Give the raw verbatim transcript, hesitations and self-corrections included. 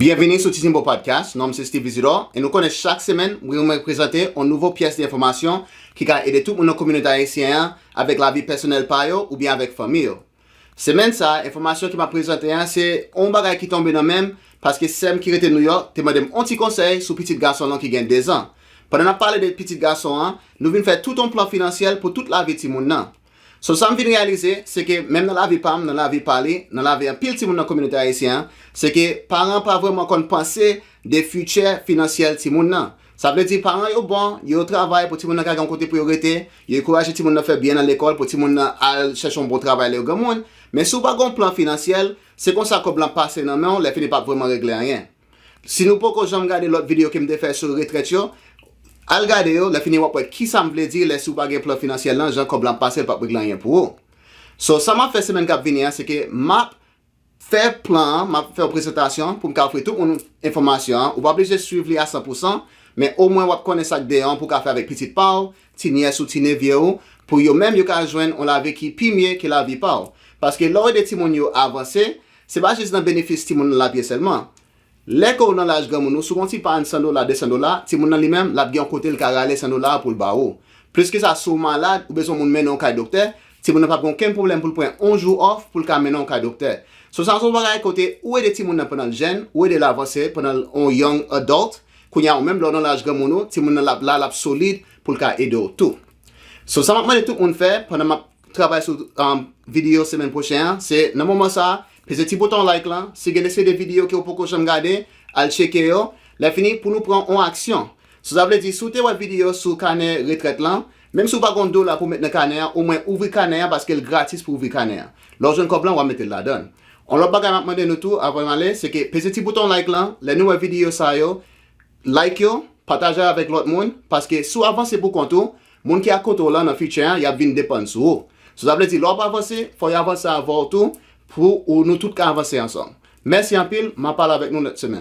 Byenvini sou Titimbo Podcast, non m se Steve Isidore, e nou konnen chak semèn, mwen mwen prezante yon nouvo pyès de enfòmasyon ki ka ede tout moun nan kominote ayisyen an avèk lavi pèsonèl pa yo oubyen avèk fanmi yo. Semèn sa a, enfòmasyon ke m ap prezante an, se yon bagay ki tonbe nan men m, paske sè m ki rete Nouyòk te mande m yon ti konsèy sou pitit gason l lan ki gen dezan. Pandan n ap pale de pitit gason an, nou vin fè tout yon plan finansyèl pou tout lavi timoun nan. So, sa m vin reyalize, se ke menm nan lavi pa m, nan lavi pa li, nan lavi anpil timoun nan kominote ayisyen an, se ke paran pa vrèman konn panse de fichè finansyèl timoun nan. Sa vle di paran yo bon, yo travay pou timoun nan ka gen yon kote pou yo rete, yo ankouraje timoun nan fè byen nan lekòl pou timoun nan al chèche yon bon travay lè yo granmoun. Men si w pa gen yon plan finansyèl, se konsa kòb lan pase nan men w, lè fini p ap vrèman regle anyen. Si nou poko janm gade lòt videyo ke m te fè sou retrèt yo, al gade yo, lè fini w ap wè kisa m vle di lè si w pa gen plan finansyèl lan, jan kòb lan ap pase, l p ap regle anyen pou ou. So, sa m ap fè semèn k ap vini an, se ke m ap fè plan an, m ap fè yon prezantasyon pou m ka ofri tout moun enfòmasyon an. Ou pa oblije swiv li a san pou san, men omwen w ap konnen sa k deyò an pou w ka fè avèk pitit pa w, ti nyès ou, ti nevye ou, pou yo menm yo ka jwenn yon lavi ki pi mye ke lavi pa w. Paske lè w ede timoun yo avanse, se pa jis nan benefis timoun nan l ap ye sèlman. Lè ke w nan laj granmoun ou, si w gen yon ti pay san dola, de san dola, timoun nan li menm, l ap gen yon kote l ka rale san dola a pou l ba ou. Plis ke sa, si w malad, ou bezwen moun mennen w kay doktè, timoun nan p ap gen okenn pwoblèm pou l pran yon jou off pou l ka mennen w kay doktè. So, sa se yon bagay kote ou ede timoun nan pandan l jèn, ou ede l avanse pandan l yon young adult. Kounye a, ou menm, lè w nan laj granmoun ou, timoun nan l ap la, l ap solid pou l ka ede w tou. So, sa m ap mande tout moun fè pandan m ap travay sou, um, videyo semèn pwochen an, se nan moman sa a, peze ti bouton like lan, si gen de seri de videyo ke w poko janm gade, al tcheke yo, lè fini pou nou pran yon aksyon. So, sa vle di, si w te wè videyo sou kanè retrèt lan, menm si w pa gen yon dola pou w met nan kanè an, omwen ouvri kanè an paske l gratis pou ouvri kanè an. Lè w jwenn kòb lan, w a mete l ladan l. Yon lòt bagay m ap mande nou tou, avan m ale, se ke peze ti bouton like lan, lè nou wè videyo sa yo, like yo, pataje avèk lòt moun, paske si w avanse pou kont ou, moun ki akote w lan nan fichè an, y ap vin depann sou ou. So, sa vle di, lè w ap avanse, fò y avanse avè w tou, pou ou, nou tout ka avanse ansanm. Mèsi anpil, m a pale avèk nou lòt semèn.